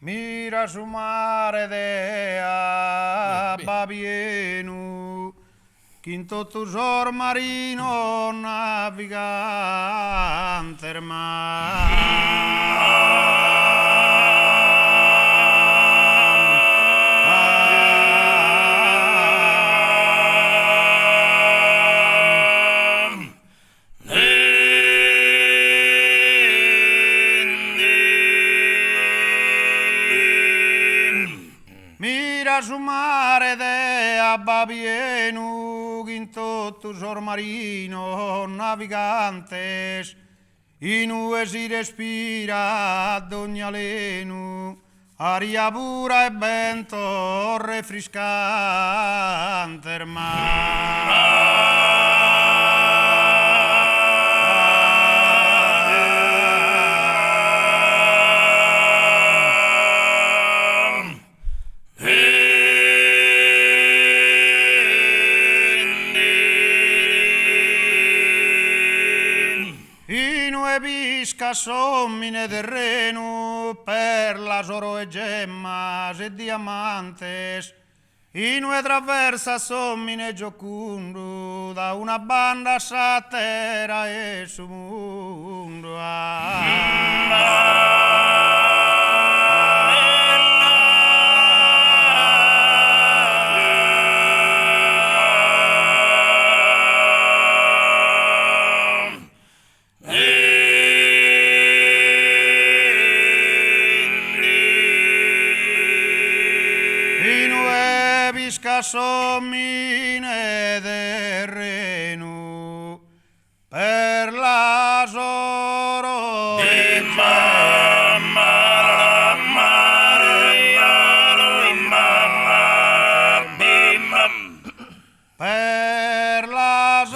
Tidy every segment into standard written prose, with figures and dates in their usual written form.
Mira su mare de abba pienu Chin totu sos marinos navigantes Mira su mare de abba pienu chin totu sos marinos navigantes, inue si respirat dogni alenu, aria pura e bentos refriscantes Inue piscat s'omine terrenu perlas, oro e gemmas e diamantes, inue traversat s'omine giocundu da una banda a s'atera 'e su mundu. Inue piscat s'omine terrenu perlas oro e Perlas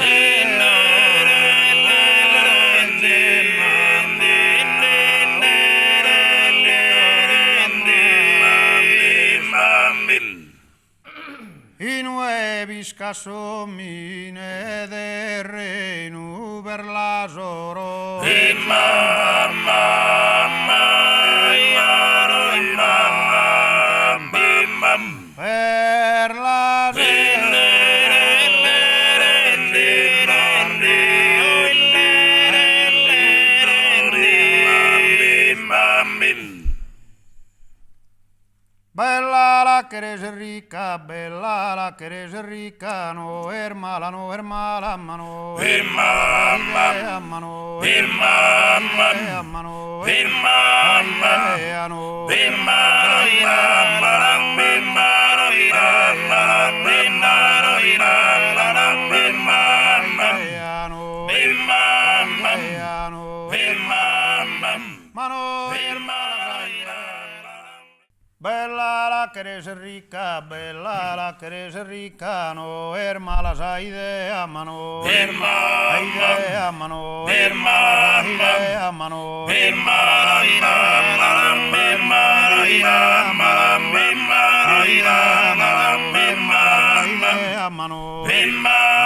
Inue piscat s'omine terrenu perlas oro e Perlas Bella la cheres ricca, bella la cheres ricca, no est mala, no est mala, ma no est mala idea, ma no est mala idea, ma no est mala idea, no est mala Bella la cheres ricca, bella la cheres ricca, no est mala sa idea, ma no est mala idea, ma no est mala idea, ma no est mala idea, ma no est mala idea, no est mala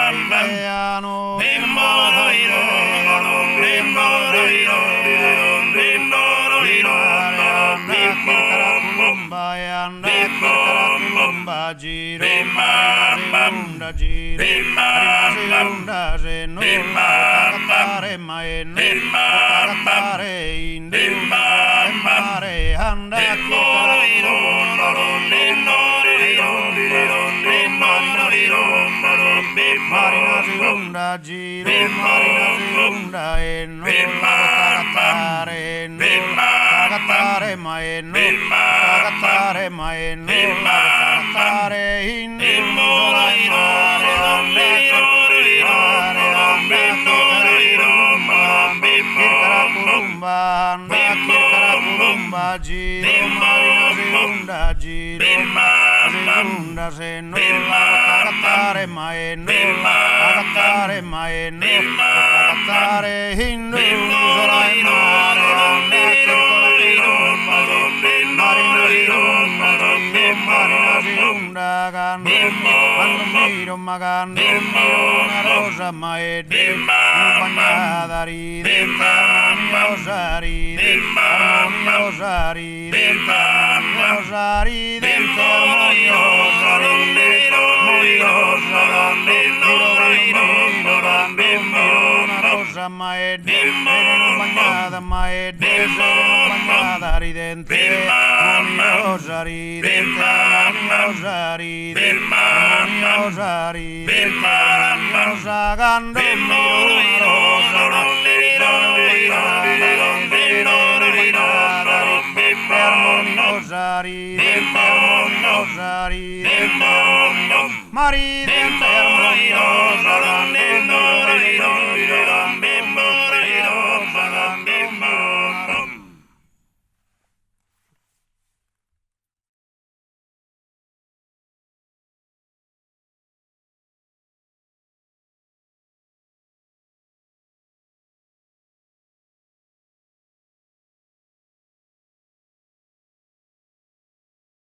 Armoniosa ridente, armoniosa ridente, armoniosa ridente, armoniosa cando miro, cando miro, cando miro una rosa ma è sereno bagnata, ma è sereno bagnata, ridente, armoniosa ridente, armoniosa ridente, armoniosa ridente, armoniosa cando miro una rosa ma è sereno bagnata, ridente, armoniosa ridente, armoniosa ridente, ma ridente, armoniosa.